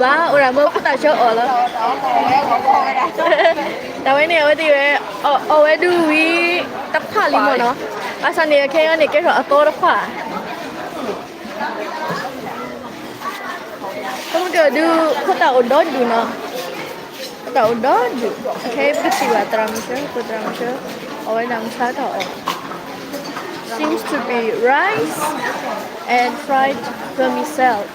ဘၣ်အိၣ်ဒၣ်မ့ၢ်ဖိသၣ်ဆၢအီၤလီၤ. တၢ်ဝဲန့ၣ် အဝဲသ့ၣ်ဝဲ အီၣ်ဝဲဒုးဝံၤ တခွးလံမ့ၢ်နီၤ. ဘၣ်ဆၣ်န့ၣ် ခဲအံၤန့ၣ် ကဲထီၣ်အသီတခွး. ဖိမုၣ်ကဒုး ဖိသၣ်အိၣ်ဒီဒူၣ်နီၤ. ဖိသၣ်အိၣ်ဒီဒူၣ်. ခဲအံၤပကထံၣ်ဘၣ် သရၣ်မုၣ်ဆၢ ဖိသရၣ်မုၣ်ဆၢ အီၣ်ဝဲဒၣ်မုၢ်ဆါတၢ်အီၣ် seems to be rice and fried vermicelli.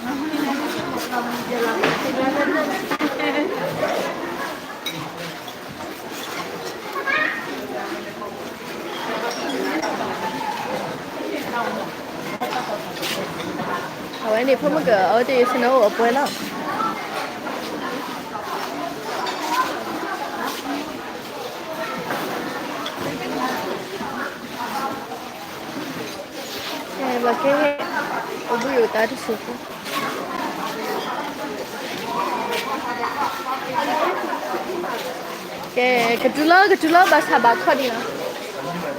အဝဲန့ၣ် ဖိမုၣ်က အဝဲသ့ၣ် ဆနၢအိၣ်အပှဲၤလီၤ. ကဲ ဘၣ်ကဲ အိၣ်ဘှံးအိၣ်သါတစဲးဖိ ကဲ ကတုၤလၢ ကတုၤလၢဘၣ်ဆၣ်ဘၣ်ခီဒံးလီၤ.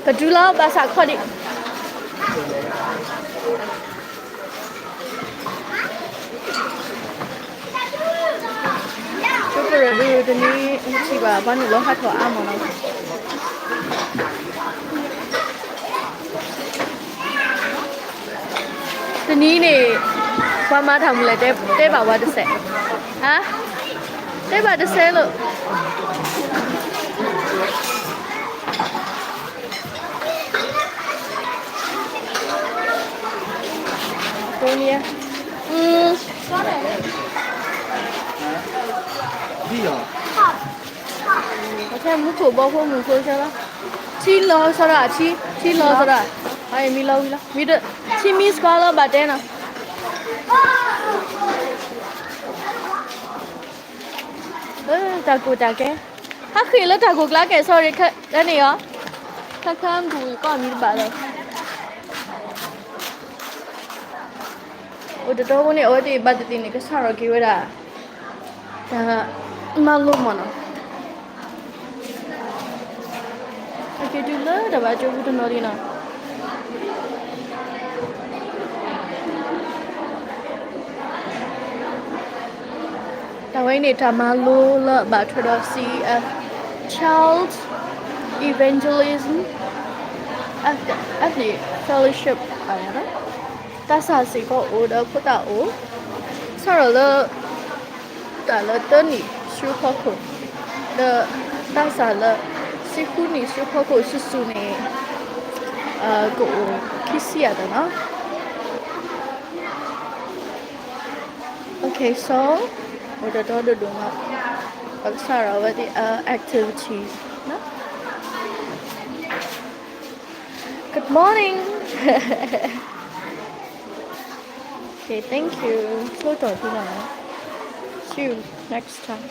ကတုၤလၢဘၣ်ဆၣ်ခီဒံး. ကပရၢၣ်ဒုးတနံၤ ထံၣ်ဘၣ် ပှၤနုာ်လီၤဟးထီၣ်အါမးနီၤ. တနံၤန့ၣ် ပှၤမၤတၢ်မနုၤလဲၣ် တဲဘၣ်ဝဲတစဲး. ဟါ, တဲဘၣ်တစဲးလိာ်. အဃိန့ၣ် အ မူခိၣ်ဘီဖိမုၢ်ဖိဆၢလီၤ. ထံလီၤစီၤဒၣ် ထံ ထံလီၤစီၤဒၣ်. အမံလီၤဝံၤလီၤ. မံ ထံမံစှၤလီၤဘၣ်တဲနီၤ. တၢ်ကိၢ်တၢ်ကဲ ဟးဃ့ၢ်လၢတၢ်ကိၢ်ကျါကဲ sorry လၢန့ၣ်အီၤ ခါခါမူကီၢ်မံတဘၣ်လၢ အိၣ်တတီဖိန့ၣ် အဝဲသ့ၣ်ဘၣ်သ့ၣ်သ့ၣ်န့ၣ် ကစၢ်ထီၣ်က့ၤဝဲဒၣ် တၢ်မၤလိမ့ၢ်နီၤ. အက့ၤတုၤလၢတၢ်ဘၣ်ကၠိပူၤတနီၤလံနီၤ. တၢ်ဝဲအံၤန့ၣ် တၢ်မၤလိလၢအဘၣ်ထွဲဒီး C E F Child Evangelism Ethnic Fellowship အနီၤ. သးစၢ်စ့ၢ်ကီးအိၣ်ဒီးဖိသၣ်အိၣ် စးထီၣ်လၢ တၢ်လၢသၢနံၣ်ဆူဖီခိၣ် ဒီး သးစၢ်လၢ ဆံဃုနံၣ်ဆူဖီခိၣ် စုာ်စုာ်န့ၣ် ကအိၣ်ခံဆံယဲၢ်သးနီၤ. Okay, so အိၣ်တတီဒိၣ်ဒိၣ်မး ပကစးထီၣ်ဝဲသ့ၣ် activity နီၤ. Good morning. Okay, thank you. ဆိကတီၢ်သုလီၤနီၤ. See you next time.